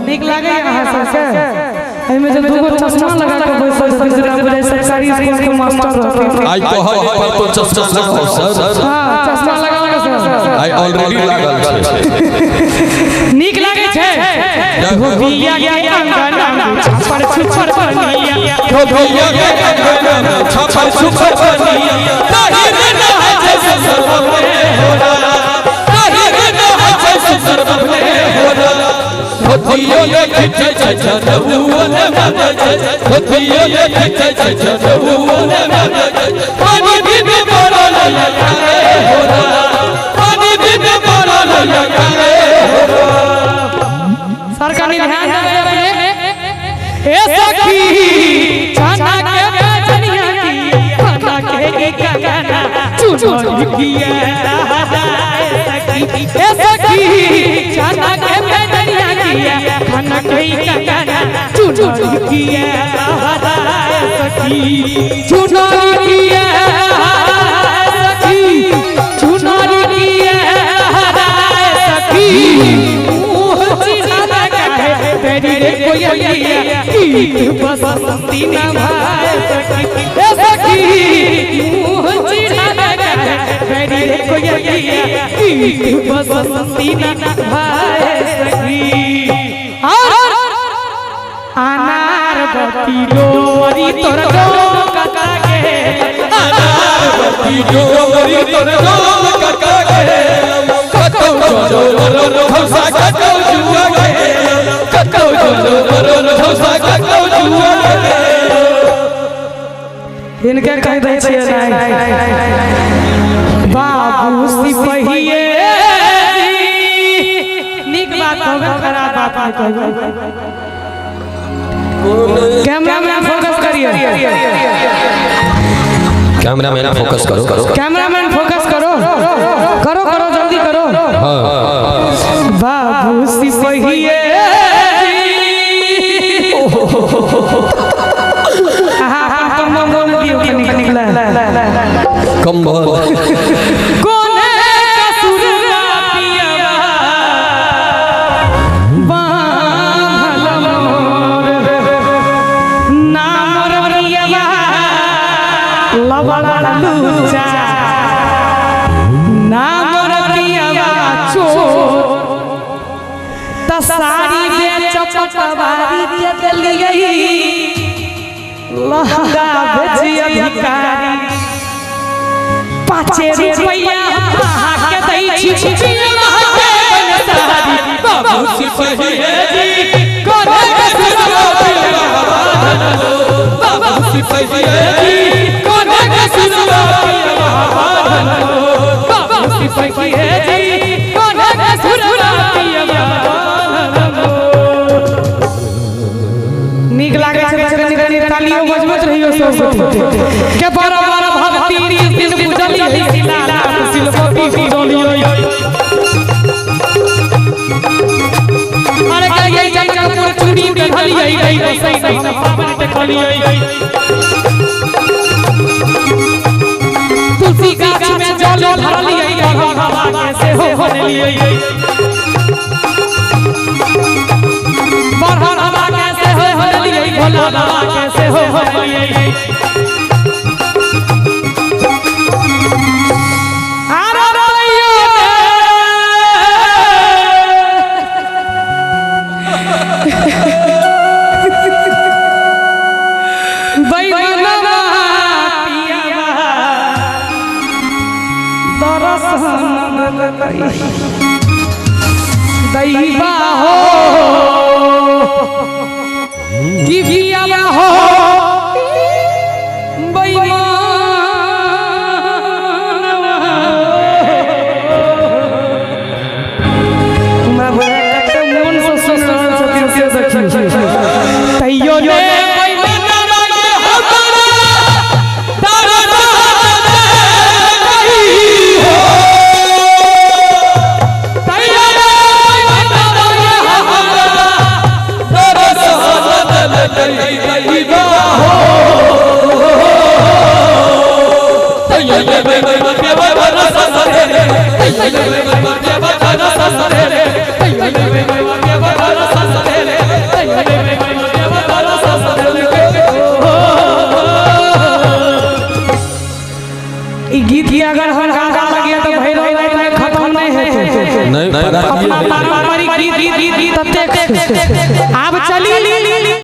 नीक लागैए अहाँ सबके? एहिमे जे दूगो चश्मा लगा के बैसल छथिन, जेना बुझाइ सरकारी स्कूल के मास्टर रहथिन। आई कहब पर तो चश्मा लगाओ सर। हाँ, चश्मा लगा लगा सर। आई ऑलरेडी लागल छै। नीक लागै छै? धोबिया के अंगना में छप्पर छुपर बनिया, धोबिया के अंगना में छप्पर छुपर बनिया, नाही रे नहाय छै ससुर बबले होला, नाही रे नहाय छै ससुर बबले होला। धोतियो ले खिचै छै जनउओ ने मानै छै, धोतियो ले खिचै छै जनउओ ने मानै छै। पानी बिन पड़ल लगा होला, पानी बिन पड़ल लगा होला। सर कनी ध्यान देबै अपने। ए सखी, छाना के बेचनिया की खाना के कंगना चुनरी किया सखी। ए सखी, छाना के बेचनिया की खाना के कंगना चुनरी किया सखी, चुनरी किया सखी, चुनरी किया सखी। मुँह चिढ़ाना काहे तेरी रे कोयलिया, गीत बसंती न भाए सखी। ए सखी, मुँह चिढ़ाना काहे तेरी रे कोयलिया, गीत बसंती न भाए सखी। और अनार बत्ती डोरी तोर डोम कका के, अनार बत्ती डोरी तोर डोम कका के, कतौ जो रो भौसा कतौ जुआ के, कतौ जो रो भौसा कतौ जुआ के। इनके कह दै छियै नहीं बाबू सिपहिए जी। नीक बात कहबै, खराब बात नहीं कहबै। कैमरामैन फोकस करिए। कैमरामैन फोकस करो। कैमरामैन फोकस करो, करो करो, जल्दी करो। हाँ। बाबू सिपहिए जी। अहाँ अपन कम्बल मोल दियौ कनी निकला। कंबल कोने कसूर पियवा बांधल मोर, नाम रमियवा लबड़ा लूचा, नाम रमियवा चोर। त साड़ी बेच पटवारी के देलियै, लहंगा बेची अधिकारी। 5 रुपैया अहाँके दै छी पियवा के बनसारी। बाबू सिपहिए जी कोने कसूर पियवा, बाबू सिपहिए जी कोने कसूर पियवा, बाबू सिपहिए जी कोने कसूर पियवा। नीक लागै छै तऽ कनि कनि तालियो बजबैत रहियो सब गोटे के। बारह बारह भक्ति दिन बुझलियै, शिलानाथ सिलपति बुझलियै। अरे कहियै जनकपुर चूड़ी देखलियै, गई बसै हम सावन देखलियै। तुलसी गाछ में जल भरलियै, ब्रह्म बाबा के सेहो होलियै, ब्रह्म बाबा के सेहो होलियै, भोला बाबा के सेहो होलियै। आरो तैयो बैगनवा पियवा दरसन दैबा हो कि पियवा हो बेईमानवा। हमरा बोला कते मोन से सुन रहल छथिन से देखियौ। तैयो ने बेईमानवा के हमरा दरद नहीं हो, तैयो ने बेईमानवा के हमरा दरद नहीं हो, तैयो ने बेईमानवा के हमरा दरद, तैयो ने बेईमानवा के हमरा दरस देले, तैयो नहीं मैया देव दरस देले, तैयो नहीं मैया देव दरस देले। ई गीत के अगर हम गाना लगिया तो भैरव रात में खत्म नहीं हेतै। नहीं। अपना पारंपरिक गीत गीत ततेक छै।